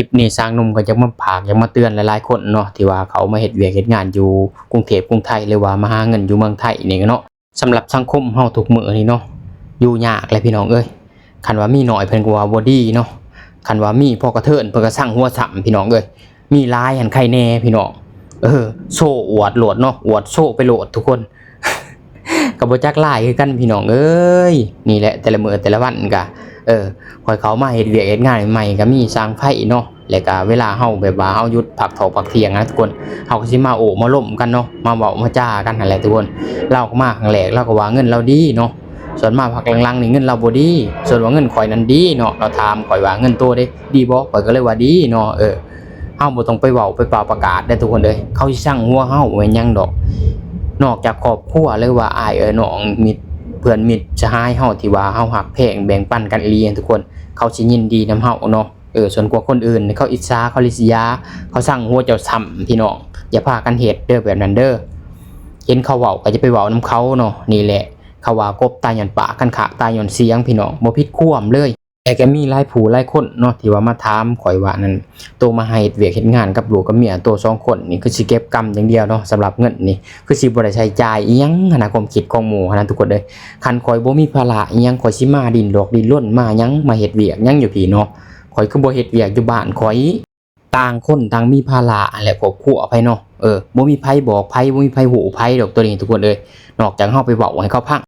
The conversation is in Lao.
ຄລິບນີ້ຊ່າງໜຸ່ມກໍຢາກມາຝາກ ຢາກມາເຕືອນຫຼາຍໆຄົນເນາະ ທີ່ວ່າເຂົາມາເຮັດວຽກເຮັດງານຢູ່ກຸງເທບກຸງໄທ ຫຼືວ່າມາຫາເງິນຢູ່ເມືອງໄທນີ້ເນາະ. ສຳລັບສັງຄົມເຮົາທຸກມື້ນີ້ເນາະ ຢູ່ຍາກແຫຼະພີ່ນ້ອງເອີຍ. ຄັນວ່າມີໜ້ອຍເພິ່ນກໍວ່າບໍ່ດີເນາະ ຄັນວ່າມີພໍກະເທີນເພິ່ນກໍຊັງຫົວຊ້ຳພີ່ນ້ອງເອີຍ. ມີຫຼາຍຫັ້ນໄຄແນ່ພີ່ນ້ອງ ເອີ ໂຊອວດໂລດເນາະ ອວດໂຊໄປໂລດທຸກຄົນ ກໍບໍ່ຈັກຫຼາຍຄືກັນພີ່ນ້ອງເອີຍ. ນີ້ແຫຼະແຕ່ລະມື້ແຕ່ລະວັນກະ ເອີ ຂ້ອຍເຂົ້າມາເຮັດວຽກເຮັດງານໃໝ່ໆ ກໍມີຊ່າງໄຟເນາະ ແລ້ວກະເວລາເຮົາແບບວ່າເຮົາຢຸດພັກເຂົ້າພັກທ່ຽງນະທຸກຄົນ ເຮົາກໍຊິມາໂອ້ມາລົມກັນເນາະ ມາເວົ້າມາຈາກັນຫັ້ນແຫຼະທຸກຄົນ. ລາວກໍມາຄັ້ງແລກ ລາວກໍວ່າເງິນລາວດີເນາະ ສ່ວນມາພັກຫຼັງໆນີ້ເງິນລາວບໍ່ດີ ສ່ວນວ່າເງິນຂ້ອຍນັ້ນດີເນາະ. ລາວຖາມຂ້ອຍວ່າ ເງິນໂຕເດ້ດີບໍ່? ຂ້ອຍກໍເລີຍວ່າດີເນາະ ເອີ ເຮົາບໍ່ຕ້ອງໄປເວົ້າໄປປ່າວປະກາດເດ້ທຸກຄົນເອີຍ ເຂົາຊິຊັງຫົວເຮົາແມ່ນຫຍັງດອກ. ນອກຈາກຄອບຄົວ ຫຼືວ່າອ້າຍເອີຍນ້ອງມິດເພື່ອນມິດສະຫາຍເຮົາ ທີ່ວ່າເຮົາຮັກແພງແບ່ງປັນກັນອີ່ຫຼີທຸກຄົນ ເຂົາຊິຍິນດີນຳເຮົາເນາະ. ເອີ ສ່ວນກວ່າຄົນອື່ນເຂົາອິດສາ ເຂົາລິສຍາ ເຂົາຊັງຫົວເຈົ້າຊ້ຳພີ່ນ້ອງ ຢ່າພາກັນເຮັດເດີແບບນັ້ນເດີ. ເຫັນເຂົາເວົ້າກໍຢ່າໄປເວົ້ານຳເຂົາເນາະ. ນີ້ແຫຼະ ເຂົາວ່າກົບຕາຍຍ້ອນປາກ ຄັນຂາກຕາຍຍ້ອນສຽງ ພີ່ນ້ອງ ບໍ່ຜິດຄວາມເລີຍ. ແຕ່ກໍມີຫຼາຍຜູ້ຫຼາຍຄົນເນາະ ທີ່ວ່າມາຖາມຂ້ອຍວ່ານັ້ນ ໂຕມາເຮັດວຽກເຮັດງານກັບລູກກັບເມຍ ໂຕສອງຄົນນີ້ຄືຊິເກັບກຳຢ່າງດຽວເນາະ ສຳລັບເງິນນີ້ ຄືຊິບໍ່ໄດ້ໃຊ້ຈ່າຍອີ່ຫຍັງຫັ້ນນະ ຄວາມຄິດຂອງໝູ່ຫັ້ນນະທຸກຄົນເອີຍ. ຄັນຂ້ອຍບໍ່ມີພາລະອີ່ຫຍັງ ຂ້ອຍຊິມາດີ້ນລອກດີ້ນລົນມາຫຍັງ ມາເຮັດວຽກຫຍັງຢູ່ພີ້ເນາະ. ຂ້ອຍຄືບໍ່ເຮັດວຽກຢູ່ບ້ານຂ້ອຍ. ຕ່າງຄົນຕ່າງມີພາລະຫັ້ນແຫຼະ ຄອບຄົວໃຜເນາະ ເອີ ບໍ່ມີໃຜບອກໃຜ ບໍ່ມີໃຜຮູ້ໃຜດອກໂຕນີ້ທຸກຄົນເອີຍ ນອກຈາກເຮົາໄປເວົ້າໃຫ້ເຂົາຟັງ.